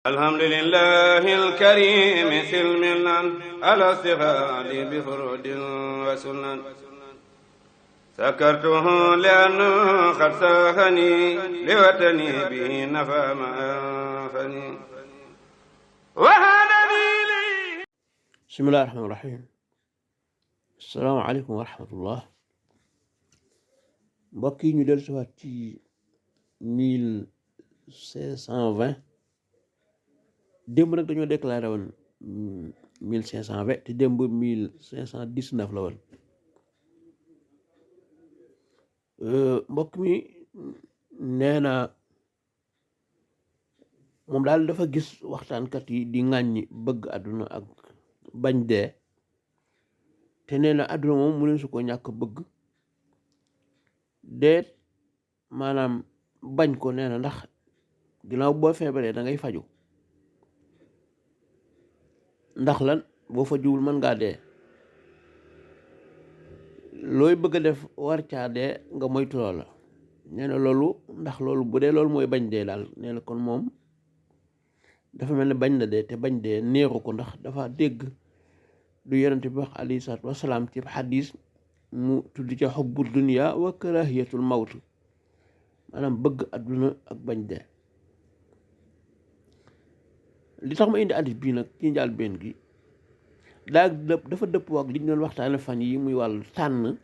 alhamdulillahi alkarimi silmilan ala stighaali bi furudin wa sunan sakartuhu li'anna qad saahani liwatani bihi nafa ma anfani wa hadani li. bismillahi rahmaani rahiim. assalaamu aleykum wa rahmatullah. mbokk yi ñu dellu si waat ci 1520. démb nag dañoo déclaré woon 1520 te démb 1519 la woon. mbokk mi nee na moom daal dafa gis waxtaankat yi di ŋàññi bëgg àdduna ak bañ dee, te nee na àdduna moom mu ne su ko ñàkk bëgg deet maanaam bañ ko. nee na ndax ginnaaw boo feebaree da ngay faju, ndax lan boo fajuwul mën ngaa dee. looy bëgg a def war caa dee nga moytu loola. nee na loolu ndax loolu bu dee loolu mooy bañ dee daal, nee na kon moom dafa mel ne bañ na dee te bañ dee neexu ko, ndax dafa dégg du yonent bi wax alayhi salaatu wasalaam ci xadis mu tudd ca xubbu dunya wa karahiyatul mawt, maanaam bëgg àdduna ak bañ dee. li tax ma indi hadis bii nag ci njëlbéen gi dafa dëppoo ak li ñu doon waxtaane fan yi muy wàllu tànn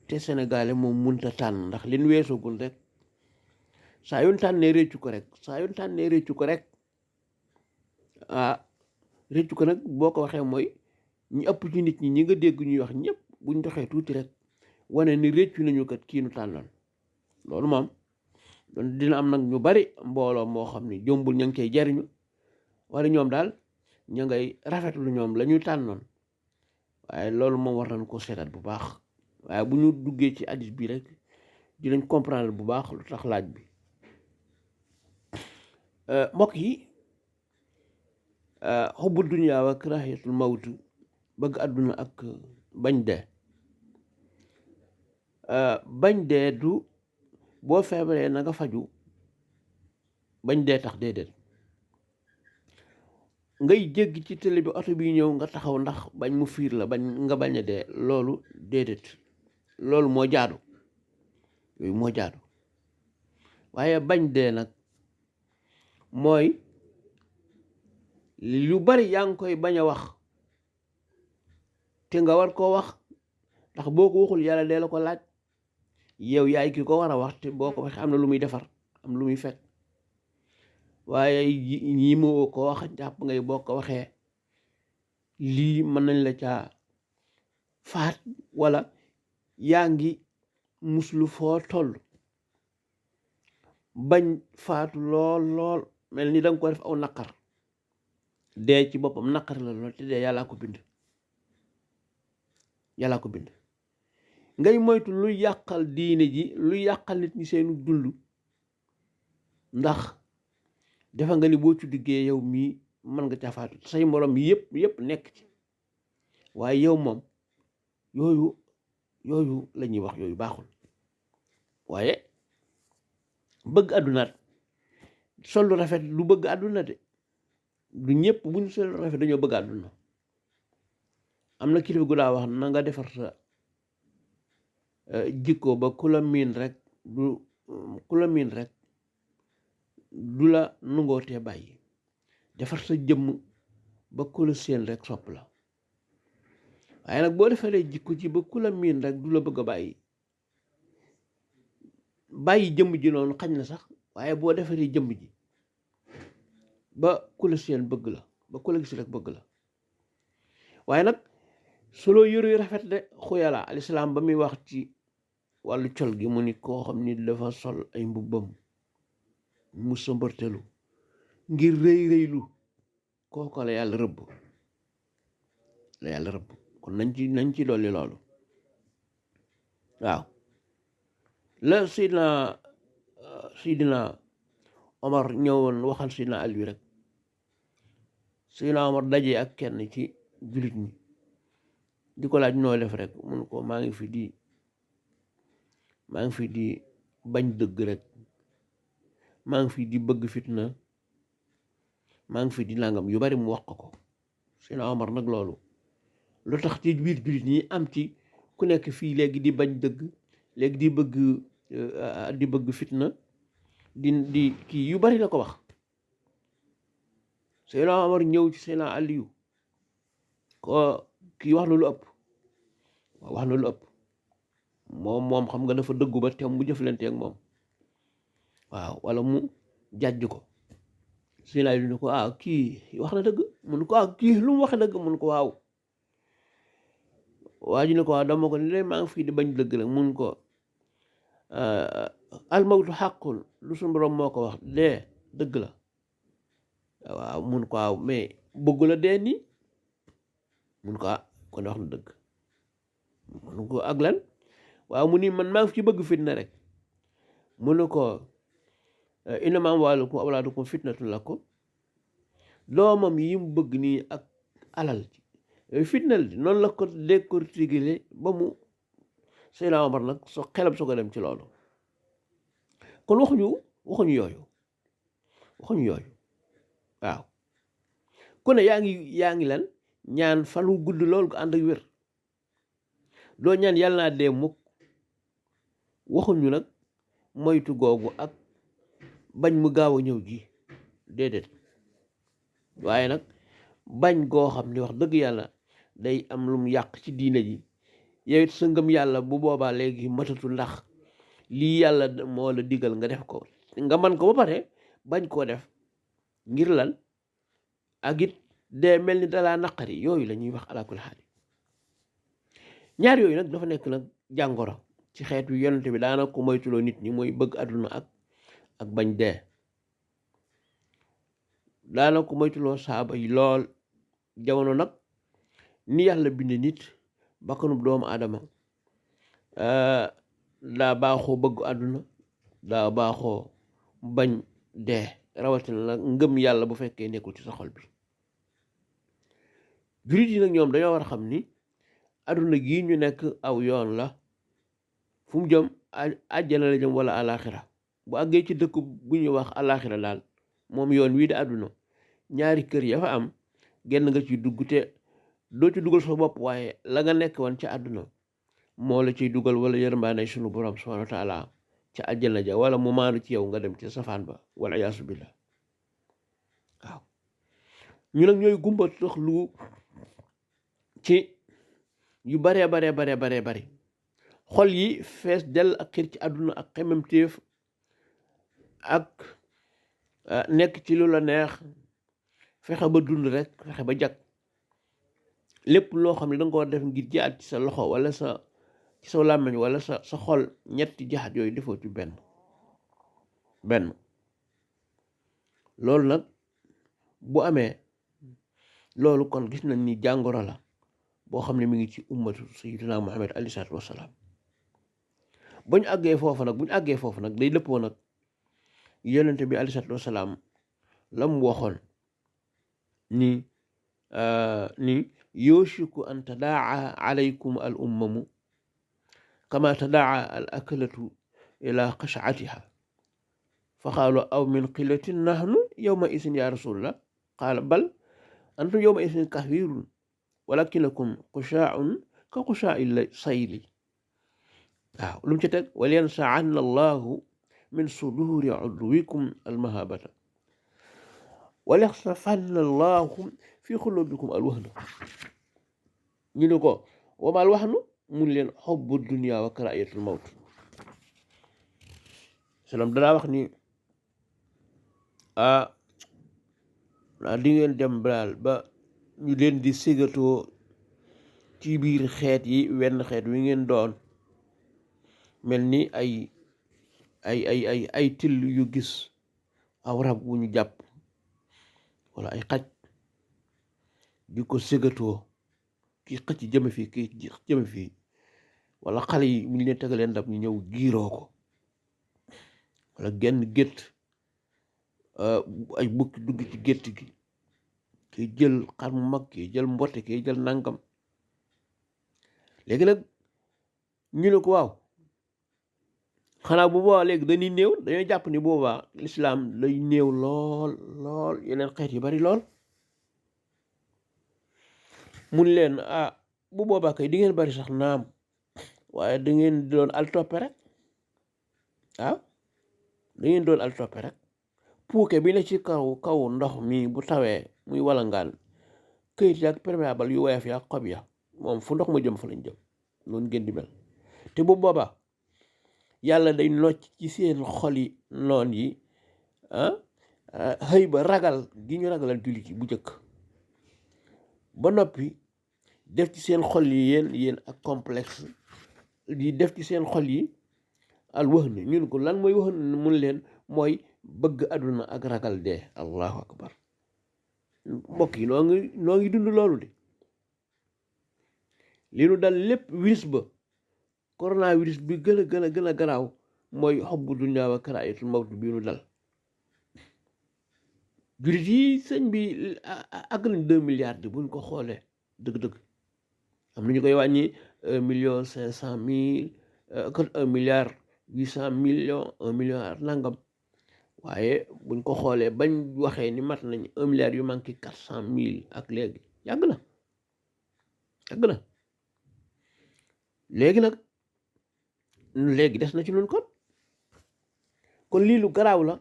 te sénégalais moom munta tànn, ndax liñ weesagul rek saa yoon tànnee réccu ko rek réccu ko nag boo ko waxee mooy ñu ëpp ci nit ñi nga dégg ñuy wax ñëpp buñ doxee tuuti rek wane ni réccu nañu kat kii nu tànnoon. loolu moom don dina am nag ñu bari mbooloo moo xam ni jombul ña ngi cay jariñu, wala ñoom daal ña ngay rafetlu ñoom la ñu tànnoon. waaye loolu moom war nañ ko seetaat bu baax. waaye bu ñu duggee ci hadis bi rek dinañ comprendre bu baax lu tax laaj bi. mbokk yi, xubbu dunya wa karahiyatul mawt, bëgg àdduna ak bañ dee. bañ dee du boo feebaree na nga faju bañ dee tax, déedéet. ngay jéggi ci télé bi oto bi ñëw nga taxaw ndax bañ mu fiir la bañ nga bañ a dee, loolu déedéet. loolu moo jaadu, yooyu moo jaadu. waaye bañ dee nag mooy lu bari yaa ngi koy bañ a wax te nga war koo wax, ndax boo ko waxul yàlla dee la ko laaj. yow yaay ki ko war a wax, te boo ko waxee am na lu muy defar, am lu muy fekk. waaye ñi moo ko wax jàpp ngay boo ko waxee lii mën nañ la caa faat, wala yaa ngi muslu foo toll bañ faatu lool mel ni danga ko def aw naqar. dee ci boppam naqar la lool, te dee yàllaa ko bind. ngay moytu lu yàqal diine ji, lu yàqal nit ñi seenu dund, ndax defa nga ni boo ci diggee yow mii mën nga cafaatu say morom yëpp nekk ci. waaye yow moom yooyu la ñuy wax, yooyu baaxul. waaye bëgg àddunaat sol lu rafet lu bëgg àdduna de du ñëpp buñ sol lu rafet dañoo bëgg àdduna. am na kilifa gu daa wax na nga defar sa jikko ba ku la miin rek du la nungootee bàyyi. defar sa jëmm ba ku la seen rek sopp la. waaye nag boo defaree jikko ci ba ku la miin rek du la bëgg a bàyyi jëmm ji noonu xañ na sax, waaye boo defaree jëmm ji ba ku la seen bëgg la, ba ku la gis rek bëgg la. waaye nag solo yëru yu rafet de xuyala alislaam ba muy wax ci wàllu col gi mu ni koo xam ni dafa sol ay mbubbam mu sëmbartelu ngir rëylu kooko la yàlla rëbb. kon nañ ci dolli loolu. waaw la Seydina Omar ñëwoon waxal Seydina Ali rek. Seydina Omar dajee ak kenn ci jullit ñi di ko laaj noo def rek mun ko maa ngi fi di bañ dëgg rek maa ngi fi di bëgg fitna, maa ngi fi di nangam yu bari mu wax ko Seydina Omar nag loolu lu tax ci biir jullit ñi am ci ku nekk fii léegi di bañ dëgg, léegi di bëgg fitna, di kii yu bari la ko wax. Seydina Omar ñëw ci Seydina Aliyu ko kii wax na lu ëpp, wax na lu ëpp moom xam nga dafa dëggu ba te mu jëflante ak moom, waaw wala mu jàjj ko. Seydina Aliyu ne ko kii wax na dëgg, mun ko kii lu mu waxe dëgg, mun ko waaw. waa ji ne ko dama ko ne maa ngi fii di bañ dëgg la, mun ko almawtu xàqun lu suñu borom moo ko wax, dee dëgg la. waaw mun ko waaw mais bëggu la dee nii, mun ko kon wax na dëgg. mun ko ak lan, waaw mu ni man maa ngi ci bëgg fitna rek. mun ko innamaa amwaalukum wa awlaadukum fitnatun lakum, doomam yi mu bëgg nii ak alal fitnal di noonu la ko décortiquer ba mu Seydina Omar nag xelam soo ko dem ci loolu. kon waxuñu yooyu waaw ku ne yaa ngi lan ñaan fan wu gudd loolu ko ànd ak wér, doo ñaan yàlla naa dee mukk. waxuñu nag moytu googu ak bañ mu gaaw a ñëw ji déedéet, waaye nag bañ goo xam ni wax dëgg yàlla day am lu mu yàq ci diine ji, yow it sa ngëm yàlla bu boobaa léegi matatu, ndax lii yàlla moo la digal nga def ko, nga man ko ba pare bañ koo def ngir lan, ak it dee mel ni dalaa naqari, yooyu la ñuy wax alakul xaali. ñaar yooyu nag dafa nekk nag jàngoro ci xeet wi. yonente bi daana ko moytuloo nit ñi, mooy bëgg àdduna ak bañ dee. daana ko moytuloo saaba yi lool. jamono nag ni yàlla binde nit, bakkanub doomu aadama daa baaxoo bëgg àdduna, daa baaxoo bañ dee, rawatina nag ngëm yàlla bu fekkee nekkul ci sa xol bi. jullit yi nag ñoom dañoo war a xam ni àdduna gii ñu nekk aw yoon la, fu mu jëm àjjana la jëm wala alaxira. bu àggee ci dëkk bu ñuy wax alaxira daal, moom yoon wii di àdduna, ñaari kër ya fa am genn nga ciy dugg, te doo ci dugal sa bopp, waaye la nga nekk woon ca àdduna moo la ciy dugal, wala yërmaanay sunu borom subhanahu wa taala ca àjjana ja, wala mu maanu ci yow nga dem ci safaan ba, wala iyaasu billah. waaw ñu nag ñooy gumba tax lu ci yu baree bari xol yi fees dell ak xir ci àdduna ak xememtéef ak nekk ci lu la neex, fexe ba dund rek, fexe ba jag. lépp loo xam ne danga ko war def ngir jaat ci sa loxo wala ci sa làmmiñ wala sa xol, ñetti jaxat yooyu defoo ci benn. loolu nag bu amee, loolu kon gis nañ ni jàngoro la boo xam ne mi ngi ci ummatu sayyidina Muhammad alayhi salaatu wassalaam. bu ñu àggee foofu nag day dëppoo nag yonente bi alayhi salaatu wassalaam la mu waxoon ni yushiku an tadaa alaykum al ummamu kama tadaa al akalatu ila qash'atiha fa qaalu aw min qillatin nahnu yawma isin ya rasulullah qaala bal antum yawma isin kathirun walakinakum qushaa'un ka qushaa'i sayli. waaw lu mu ci teg wal yansaanna allahu min suduri udwikum almahabata wal yaxsafanna allahu fi xulubikum alwahna. ñu ne ko wama alwahnu, mun leen xobbu dunia wa karaayatul mawt. salaam danaa wax ni di ngeen dem daal ba ñu leen di ségatoo ci biir xeet yi, wenn xeet wi ngeen doon, mel ni ay till yu gis aw rab wu ñu jàpp wala ay xaj di ko ségatoo, kii xëcc jëme fii kii jëme fii, wala xale yi mu ñu leen tegaleen ndab ñu ñëw giiroo ko, wala genn gétt ay bukki dugg ci gétt gi, kiy jël xar mu mag, kiy jël mbotte, kiy jël nangam. léegi nag ñu ne ko waaw xanaa bu boobaa léegi dañuy néew dañoo jàpp ni boobaa lislaam lay néew lool lool yeneen xeet yu bari lool mun leen bu boobaa kay di ngeen bari sax naam waaye da ngeen doon al toppe rek waaw da ngeen doon al toppe rek puuke bi ne ci kaw ndox mi bu tawee muy walangaan këyit yaag perméable yu woyof yaag xob ya moom fu ndox ma jëm fa lañ jëm noonu ngeen di mel te bu boobaa yàlla day nocc ci seen xol yi noon yi xëy ba ragal gi ñu ragalal jullit yi bu njëkk ba noppi def ci seen xol yi yéen ak complexe di def ci seen xol yi al wahn ñun ko lan mooy wahn mun leen mooy bëgg àdduna ak ragal dee allahu akbar mbokk yi noo ngi dund loolu de li nu dal lépp virus ba coronavirus bi gën a garaaw mooy xobbu dunya wa karaayatul mawt bi nu dal jullit yi sëñ bi àgg nañ 2 milliards di buñ ko xoolee dëgg-dëgg am nañu koy wàññi 1,5 million 1,8 milliard 1 million ak nangam waaye buñ ko xoolee bañ waxee ni mat nañ 1 milliard yu manqué 400,000 ak léegi yàgg na léegi nag des na ci nun kon lii lu garaaw la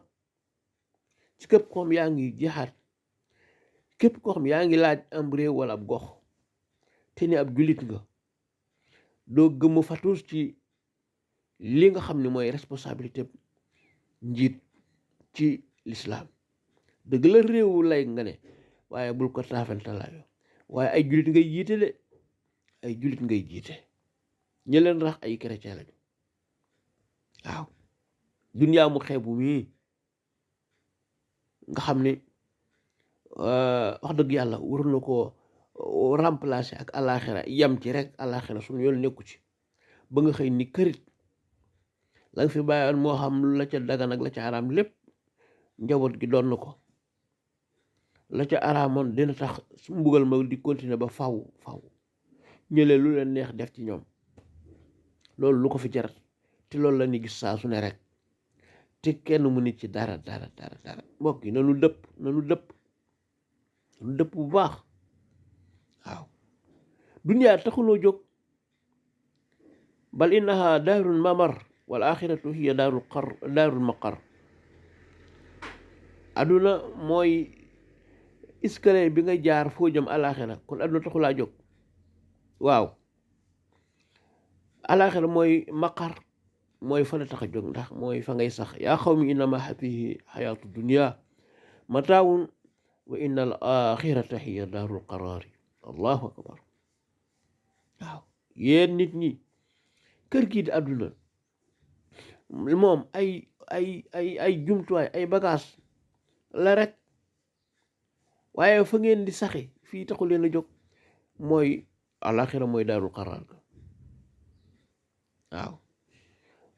ci képp koo xam yaa ngi jihaad képp koo xam yaa ngi laaj am réew wala ab gox te ni ab jullit nga doo gëmm fatuus ci li nga xam ne mooy responsabilité njiit ci lislaam dëgg la réewu lay nga ne waaye bul ko taafantalaayoo waaye ay jullit ngay jiite de ay jullit ngay jiite ñi leen rax ay chrétien lañu waaw dunyaa mu xeebu mii nga xam ne wax dëgg yàlla war na ko remplacer ak alaxira yam ci rek alaxira suñu yoon nekku ci ba nga xëy ni kërit la nga fi bàyyoon moo xam la ca dagan ak la ca araam lépp njaboot gi doon na ko la ca araamoon dina tax su mbugal ma di continuer ba faw ñëlee lu leen neex def ci ñoom loolu lu ko fi jarat te loolu la ni gis saa su ne rek te kenn mu nit ci dara mbokk yi nanu dëpp bu baax waaw duniyaa taxuloo jóg bal innaha daarul mamar wal axiratu hiya daarul maqar aduna mooy escalier bi nga jaar foo jëm alaxira kon aduna taxulaa jóg waaw alaxira mooy maqar mooy fa la tax a jóg ndax mooy fa ngay sax yaa xawmi innama haadihi xayaatu dunya mataawun wa inna al axirata hiya daarul qaraari allahu akbar waaw yéen nit ñi kër gi di àdduna moom ay jumtuwaay ay bagage la rek waaye fa ngeen di saxi fii taxu leen a jóg mooy alaxira mooy daarul qaraar waaw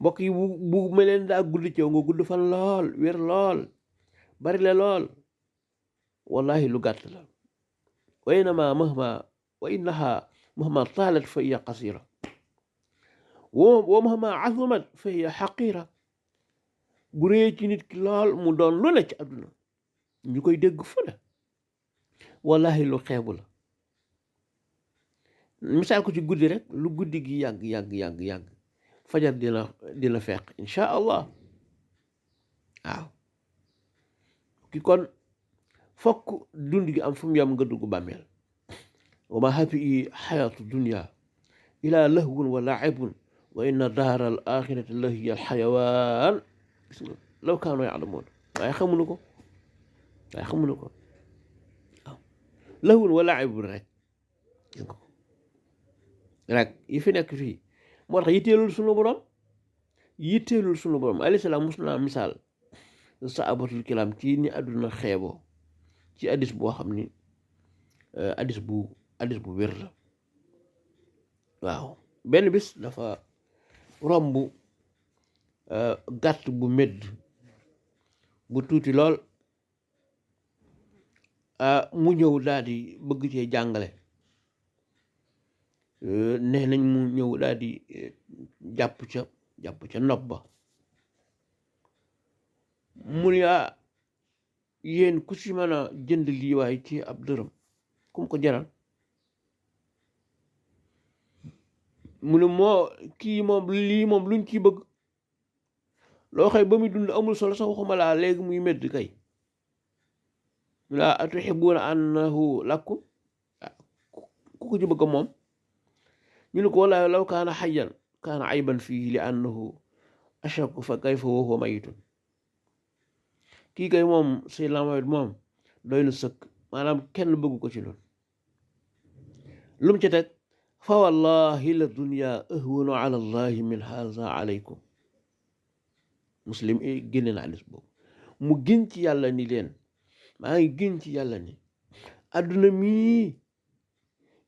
mbokk yi bu meleen daa gudd ci yow nga gudd fan lool wér lool bari la lool wallahi lu gàtt la wa innaha mahma taalat fa hiya qasira wa mahma azumat fa hiya xaqira bu rëy ci nit ki lool mu doon lu ne ci àdduna ñu koy dégg fu ne wallahi lu xeebu la misaal ko ci guddi rek lu guddi gi yàgg fajar dina fekk insha allah waaw ki kon fokk dund gi am fu mu yam nga dugg bàmmeel wa ma haadihi xayaatu dunya ila lahwun wa laibun wa inna daara al axirati la hiya al xayawaan law kaanu yaalamuun waaye xamuñu ko waaw lahwun wa laibun rek yi fi nekk fii moo tax yitteelul sunu borom alayhi salaam mus naa misaal saabatul kiram ci ni àdduna xeeboo ci addis boo xam ni addis bu wér la waaw benn bis dafa romb gàtt bu medd bu tuuti lool mu ñëw daal di bëgg cee jàngale nee nañ mu ñëw daal di jàpp ca nopp ba mu ne yéen ku ci mën a jënd lii waay ci ab dërëm kum ko jaral mu ne moo kii moom lii moom luñ ciy bëgg loo xëy ba muy dund amul solo sax waxuma laa léegi muy medd kay mu ne atuhibbuna annahu lakum ku ko ci bëgg moom ñu ne ko wallaahi law kaana hayyan kaana ayban fii li annahu ashaqu fa kayfa wa huwa mayitun kii kay moom Seydina Muhammad moom doy na sëkk maanaam kenn bëggu ko ci loolu lu mu ci teg fa wallahi la dunya ahwanu ala allahi min haza alaykum Muslim génne na hadis boobu mu gën ci yàlla ni leen maa ngi gën ci yàlla ni adduna mii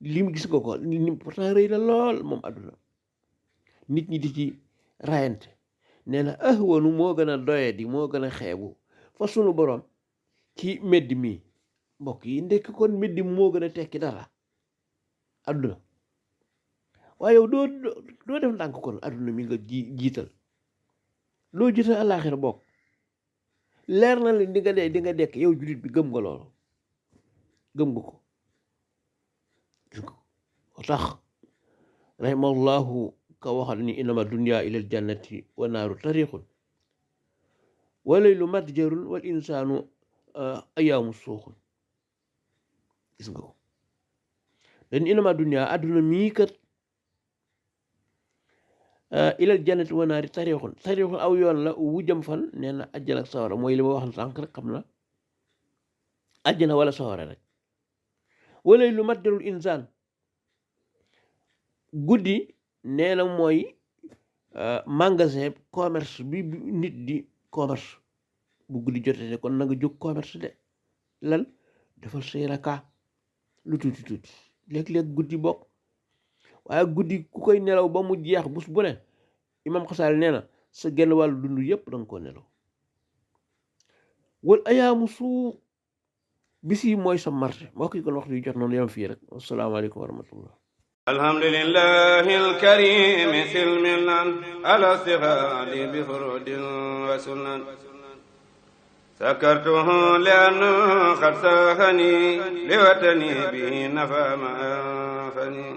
li mu gis nga ko ni pourtant rëy na lool moom adduna nit ñi di ci rayante nee na ahwanu moo gën a doyadi moo gën a xeebu fa sunu borom ci meddi mi mbokk yi ndekk kon meddi moo gën a tekki dara adduna waaye yow doo def ndànk kon adduna mi nga jiital loo jiital àllaaxira bokk leer na leen di nga dee di nga dekk yow julit bi gëm nga loolu gëm nga ko tax rahimahullahu ka waxal ni innama dunya ila aljannati wa naaru tariqun wa laylu matjarun wal insaanu ayaamu suuxun gis nga ko dañ innama dunya adduna mii kat ila aljannati wa naari tariqun aw yoon la wu jëm fan nee na àjjana ak sawara mooy li ma wax sànq rek xam na àjjana wala sawara rek wa laylu matjarul insaan guddi nee na mooy magasin commerce bi nit di commerce bu guddi jotee kon na nga jóg commerce de lan defal say raka lu tuuti léeg-léeg guddi bokk waaye guddi ku koy nelaw ba mu jeex bus bu ne imam Xasaali nee na sa genn wàllu dund yépp danga koo nelaw wal ayaamu suuq bis yi mooy sa marché mbokk yi kon waxtu yu jot noonu yam fii rek asalaamaaleykum wa rahmatullah alhamdulillahi alkarim silmilan ala sihadi bi furudin wa sunan sakartuhu lianna qad sahani liwatani bihi nafa ma anfani